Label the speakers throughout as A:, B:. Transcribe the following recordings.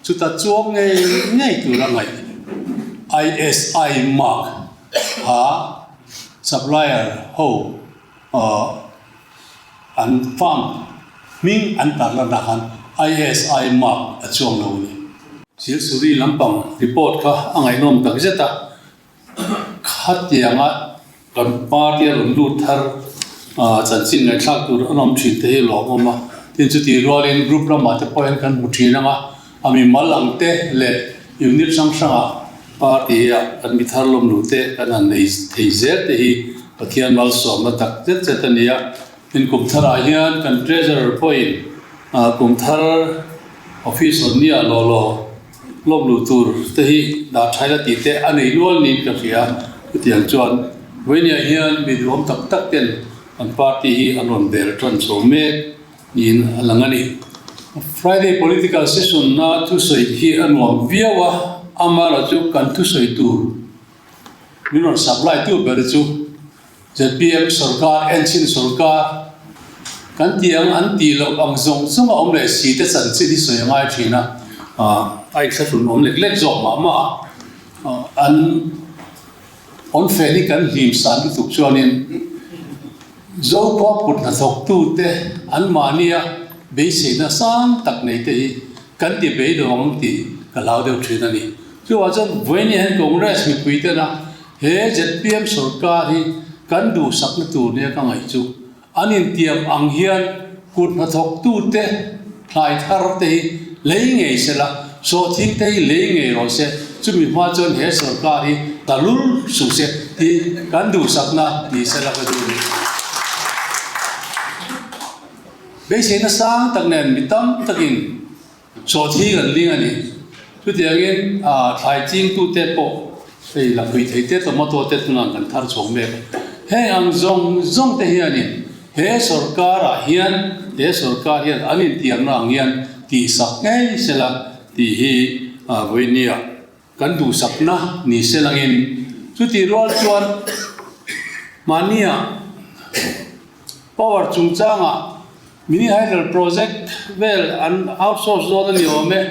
A: Chuta chuang ngei ngei tura ngaih ISI mark kha supplier ho an firm hming an tarlanah khan ISI mark a chuang lo a ni. Silsuri lampang report kha a ngaihnawm takzet a. Khatianga kan party a rawn lut thar chanchin ngaihthlak tur an awm thin te hi lawmawm a, tin chutih rualin group lamah te pawh hian kan hmu thin ang a, a mimal ang te leh unit hrang hrangah party ah kan mi thar lawm luh te kan han nei thei zel te hi Pathian malsawmna tak zet zet a ni a, tin kum tharah hian kan treasurer pawhin kum thar office awm nia law law. Lawm luh tur te hi dah tha ila tih te a nei nual niin ka hria. Chutiang chuan Vawinia hian mi duhawm tak tak ten an party hi an rawn bel tan chho mek niin a lang a ni. Friday political session na thusawi hi a nuam viau a, amaherawhchu kan thusawi tur min rawn supply tu ber chu Zpm sorkar, enchhin sorkar kan tih ang an tih loh ang zawng zawng a awm leh si te chanchin hi sawi a ngai thin a, a inthlahrun awm lek lek zawk mah mah a, an awnfen hi kan hlim san lutuk chuanin Zokhua kut hnathawktute anmahnia beiseina sang tak nei te hi kan ti beidawng ang tih ka hlau deuh thin a ni. Chuvang chuan vawiin hian Congress mipui tena He zpm sorkar hi kan duhsakna tur nia ka ngaih chu an intiam ang hian kut hnathawktute thlai thar te hi lei ngei se la, sawhthing te hi lei ngei rawh se, chumi hma chuan he sorkar hi ta lul suh se tih kan duhsakna ni se la ka duh a ni. Beiseina sang tak nen mi tam takin Sawhthing an ling a ni. Chutiangin thlai chingtute pawh hei la phui thei te tomato te tunah kan thar chho mek a. Heng ang zawng zawng te hianin he sorkarah hian he sorkar hian an intiamna ang hian tihsak ngei sela tih hi vawinia kan duhsakna ni selangin chutih rual chuan mahnia power chungchangah Mini Hydel Project vel an outsource dawn a ni awm e.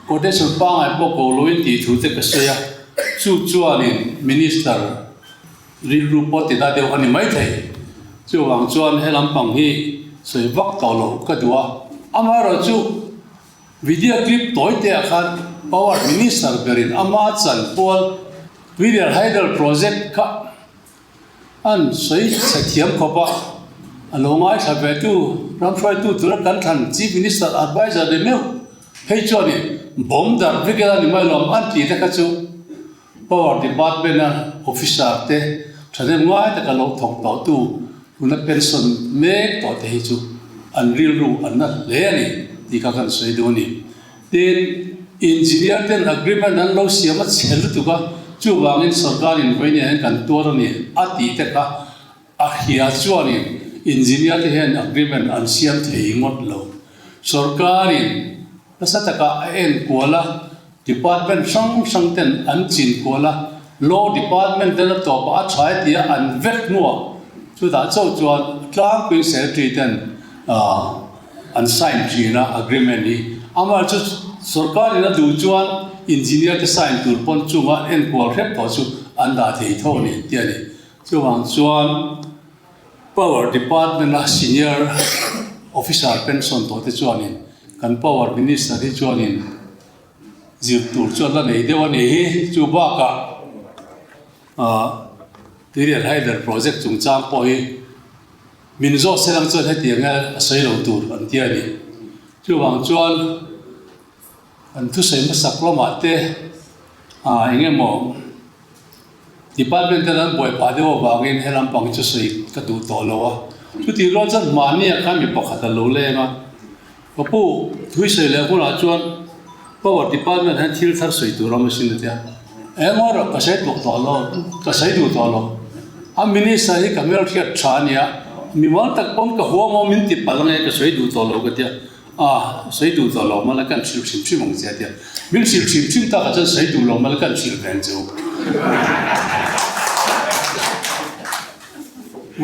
A: Quotation pangngai pawh ko loin tih thu te ka sawi a, chu chuanin Minister rilru pawh ti na deuh a ni maithei. Chuvang chuan he lampang hi sawi vak tawh loh ka duh a, amaherawhchu video clip tawi te ah khan Power Minister berin ama chanpual Tuirial Hydel Project kha An sawi chhe thiam khawp a, a lo ngaithla ve tu ram hruaitu tura kan thlan Chief Minister Adviser ni meuh phei chuanin bawm darh vek ila ni mai lawm an tih te kha chu Power Department a officer te thahnem ngai taka lo thawk tawh tu tuna pension mek tawh te hi chu an rilru an na hle a ni tih kha kan sawi duh a ni. Tin, engineer ten agreement an lo siam a chhe lutuk a, chuvangin sorkarin vawiin hian kan tuar a ni a tih te kha a hria chuanin engineer te hian agreement an siam thei ngawt lo. Sorkarin nasa taka a enkual a, department hrang hrang ten an chinkual a, law department ten a tawpah a tha e tia an vek hnuah chutah chauh chuan tlangpui secretary ten An sign thin a agreement hi. Amah chu sorkar in a duh chuan engineer te sign tur pawn chunga enkual hrep tawh chu an dah thei tho a ni tih a ni. Chuvang chuan Power Department a senior officer pension tawh te chuanin kan Power Minister hi chuanin zir tur chu an la nei deuh a ni hi. Chu bakah Tuirial Hydel Project chungchang pawh hi Min zawh se lang chuan hetiang a sawi lo tur an ti a ni. Chuvang chuan an thusawi hmasak lamah te eng emaw department ten an buai phah deuh avangin he lampang chu sawi ka duh tawh lo a. Chutih rual chuan mahnia khan mi pakhat a lo leng a, Ka pu, thui sawi leh hunah chuan power department hian thil thar sawi tur a awm asin a ti a. Eng erawh ka sawi duh tawh lo, ka sawi duh tawh lo. A minister hi ka hmelhriat tha a nia, mimal tak pawn ka huam awm min ti palh ange ka sawi duh tawh lo ka ti a. Ah, sawi duh tawh lo mala kan hrilh hrim hrim ang che a ti a. Min hrilh hrim hrim takah chuan sawi duh lo mala kan hrilh veng che u.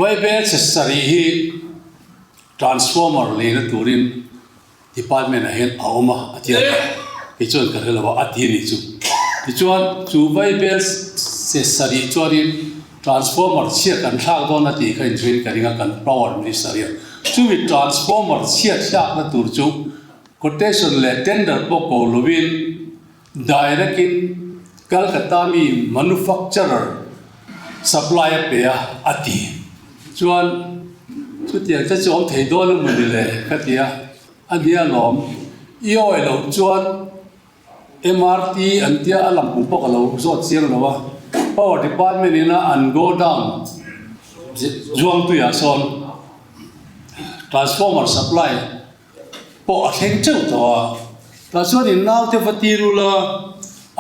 A: Vaibel che sarih hi transformer leina turin. Department ah hian a awm a a ti a, kei chuan ka hre lo a, a ti a nih chu. Tichuan chu vaibel se sarih chuanin transformer chhia kan thlak dawn a tih kha inchhuiin ka ring a kan power minister hian. Chumi transformer chhia thlakna tur chu quotation leh tender pawh ko lovin direct in Calcutta mi manufacturer supply a pe a a ti. Chuan chutiang te chu awm thei dawn emaw ni le ka ti a, a nia lawm. I awi loh chuan MRT an tia a lam kum pawh ka lo zawt chiang lo a, Power Department ina an go down Zuangtuiah sawn transformer supply pawh a thleng teuh tawh a, tah chuan in naute va tir ula,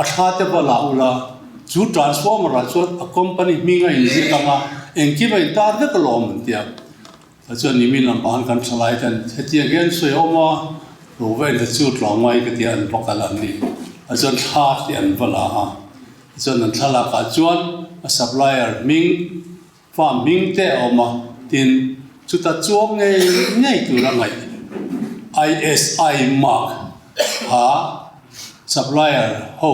A: a thla te va lah ula, chu transformer ah chuan a company hming a inziak ang a, engkim a intar vek alawm an ti a, tah chuan nimin lam pah khan kan thalai ten hetiang hian sawi a awm a, lo va en ta chu tlawmngai ka tia an va kal an ni, tah chuan thla te an va la a, tichuan an thlalak ah chuan a supplier hming Farm hming te a awm a, tin, chuta chuang ngei ngei tur a ngaih ISI mark kha supplier ho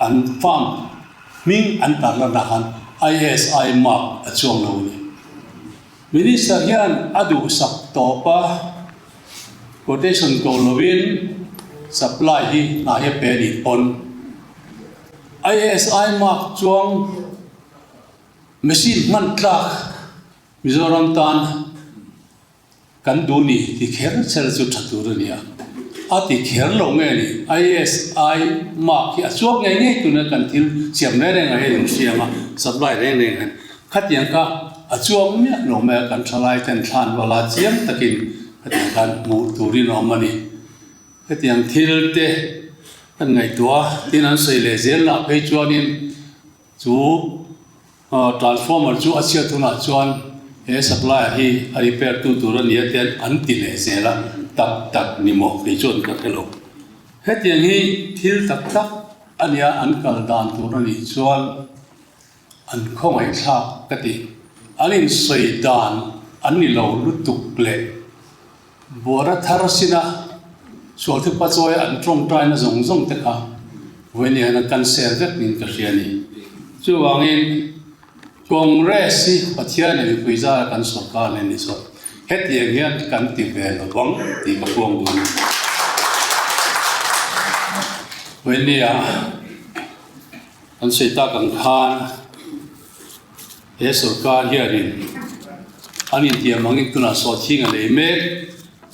A: an farm hming an tarlanah khan ISI mark a chuang lo a ni. Minister hian a duhsak tawp a, quotation ko lovin supply hi hna hi a pe a nih pawn. ISI mark chuang machine hman tlak Mizoram tan kan duh ni ti kher chher chu tha tur a ni a, a ti kher lo nge ni ISI mark hi a chuak ngei ngei tuna kan thil siam reng reng ah hian in hriam a, supply reng reng hian khatiang kha a chuang miah lo mai a, kan thalai ten thlan vala chiang takin khatiang khan hmuh turin a awm a ni. Hetiang thil te kan ngaihtuah a, tin an sawi leh zel lah phei chuanin chu transformer chu a chhiat hunah chuan he supplier hi a repair tu tur a nia te an ti leh zel a, tak tak ni maw kei chuan ka hre lo. Hetiang hi thil tak tak a nia an kal dan tur a nih chuan an khawngaihthlak ka ti. An insawi dan an ni lo lutuk leh. Buara thar sina Sualthupa chawia an tawngtaina zawng zawng te kha vawiin hian a cancel vek niin ka hria a ni. Chuvangin Congress hi Pathian leh mipui zara kan sorkar nen ni chuan hetiang hian kan ti ve lo vang tih ka puang duh a ni. Vawiin nia an sawi tak ang khan He sorkar hianin an intiam angin tunah sawhthing a lei mek,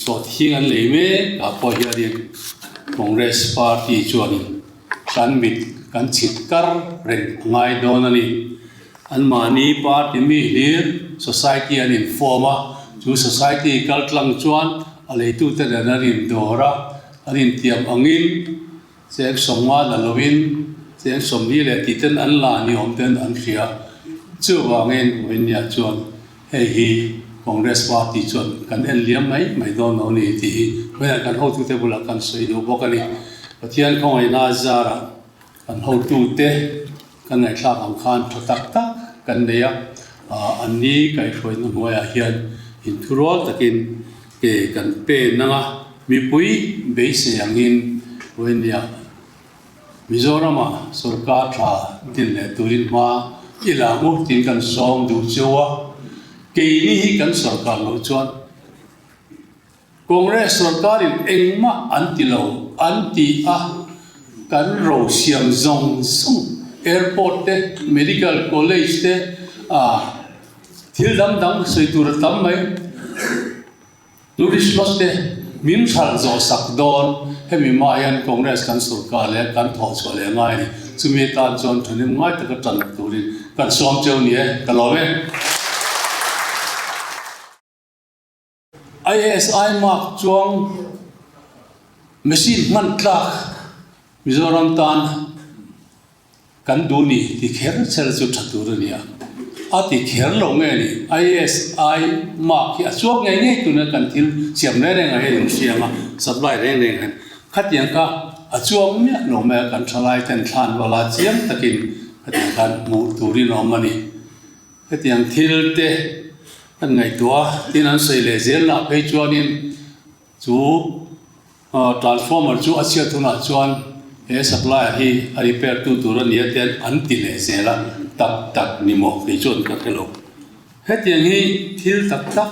A: sawhthing an lei mek ah pawh hianin Congress party chuanin kan mit kan chhit kar reng a ngai dawn a ni. Anmahni party mi hlir society an inform a, chu society kal tlang chuan a leitute nen an indawr a, an intiam angin Cheng sawmnga la loin cheng sawmli leh tih ten an la ni awm ten an hria. Chuvangin Vawinia chuan hei hi Congress party chuan kan en liam mai mai dawn lo ni tih hi vawiinah kan hotute bulah kan sawi duh bawk a ni. Pathian khawngaihna zarah kan hotute kan ngaihthlak ang khan tha tak tak kan nei a, anni kaihhruaina hnuaiah hian inthurual takin ke kan pen ang a, mipui beisei angin Vawinia Mizorama sorkar tha din leh turin hma i la ang u tiin kan sawm duh cheu a, keini hi kan sorkar loh chuan Congress sorkarin engmah an ti lo an ti a, kan ro siam zawng zawng airport te, medical college te, ah thil dang dang sawi tur a tam mai. Tourist lodge te min hralh zawh sak dawn, hemi hmaah hian Congress kan sorkar leh kan thawh chhuah leh ngai a ni. Chumi atan chuan thahnem ngai taka tan turin kan sawm cheu ni e, ka lawm e. ISI mark chuang machine hman tlak Mizoram tan kan duh ni ti kher chher chu tha tur a ni a, a ti kher lo nge ni ISI mark hi a chuak ngei ngei tuna kan thil siam reng reng ah hian in hriam a, supply reng reng hian khatiang kha a chuang miah lo mai a, kan thalai ten thlan vala chiang takin khatiang khan hmuh turin a awm a ni. Hetiang thil te. Kan ngaihtuah a, tin an sawi leh zel lah phei chuanin chu transformer chu a chhiat hunah chuan he supplier hi a repair tu tur a nia te an ti leh zel a, tak tak ni maw kei chuan ka hre lo. Hetiang hi thil tak tak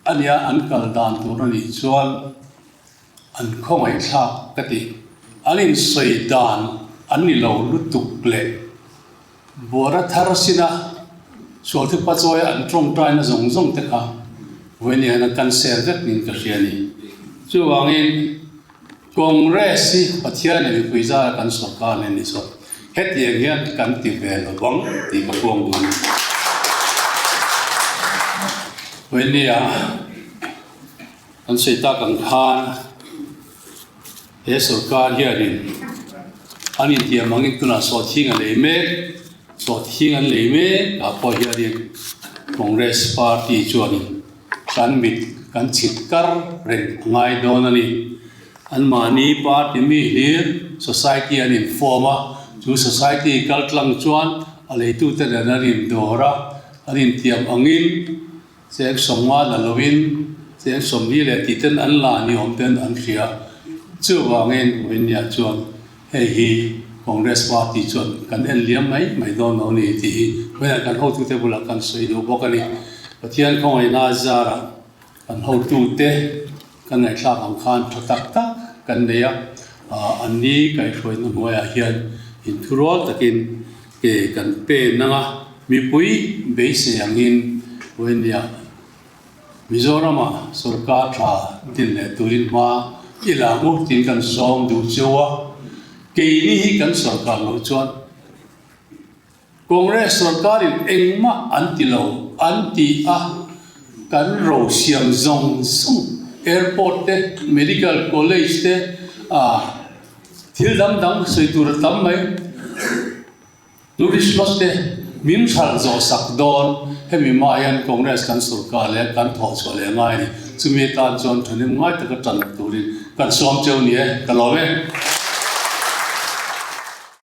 A: a nia an kal dan tur a nih chuan an khawngaihthlak ka ti. An insawi dan an ni lo lutuk leh. Buara thar sina Sualthipa chawia an tawngtaina zawng zawng te kha vawiin hian a cancel vek niin ka hria a ni. Chuvangin Congress hi Pathian leh mipui zara kan sorkar nen ni chuan hetiang hian kan ti ve lo vang tih ka puang duh a ni. Vawiin nia kan sawi tak ang khan He sorkar hianin an intiam angin tunah sawhthing a lei mek, sawhthing an lei mek ah pawh hianin Congress party chuanin kan mit kan chhit kar reng a ngai dawn a ni. Anmahni party mi hlir society an inform a, chu society kal tlang chuan a leitute nen an indawr a, an intiam angin Cheng sawmnga la loin cheng sawmli leh tih ten an la ni awm ten an hria. Chuvangin Vawinia chuan hei hi Congress party chuan kan en liam mai mai dawn lo ni tih hi vawiinah kan hotute bulah kan sawi duh bawk a ni. Pathian khawngaihna zarah kan hotute kan ngaihthlak ang khan tha tak tak kan nei a, anni kaihhruaina hnuaiah hian inthurual takin ke kan pen ang a, mipui beisei angin Vawinia Mizorama sorkar tha din leh turin hma i la ang u tiin kan sawm duh cheu a, keini hi kan sorkar loh chuan Congress sorkarin engmah an ti lo an ti a, kan ro siam zawng zawng airport te, medical college te, ah thil dang dang sawi tur a tam mai. Tourist lodge te min hralh zawh sak dawn, hemi hmaah hian Congress kan sorkar leh kan thawh chhuah leh ngai a ni. Chumi atan chuan thahnem ngai taka tan turin kan sawm cheu ni e, ka lawm e.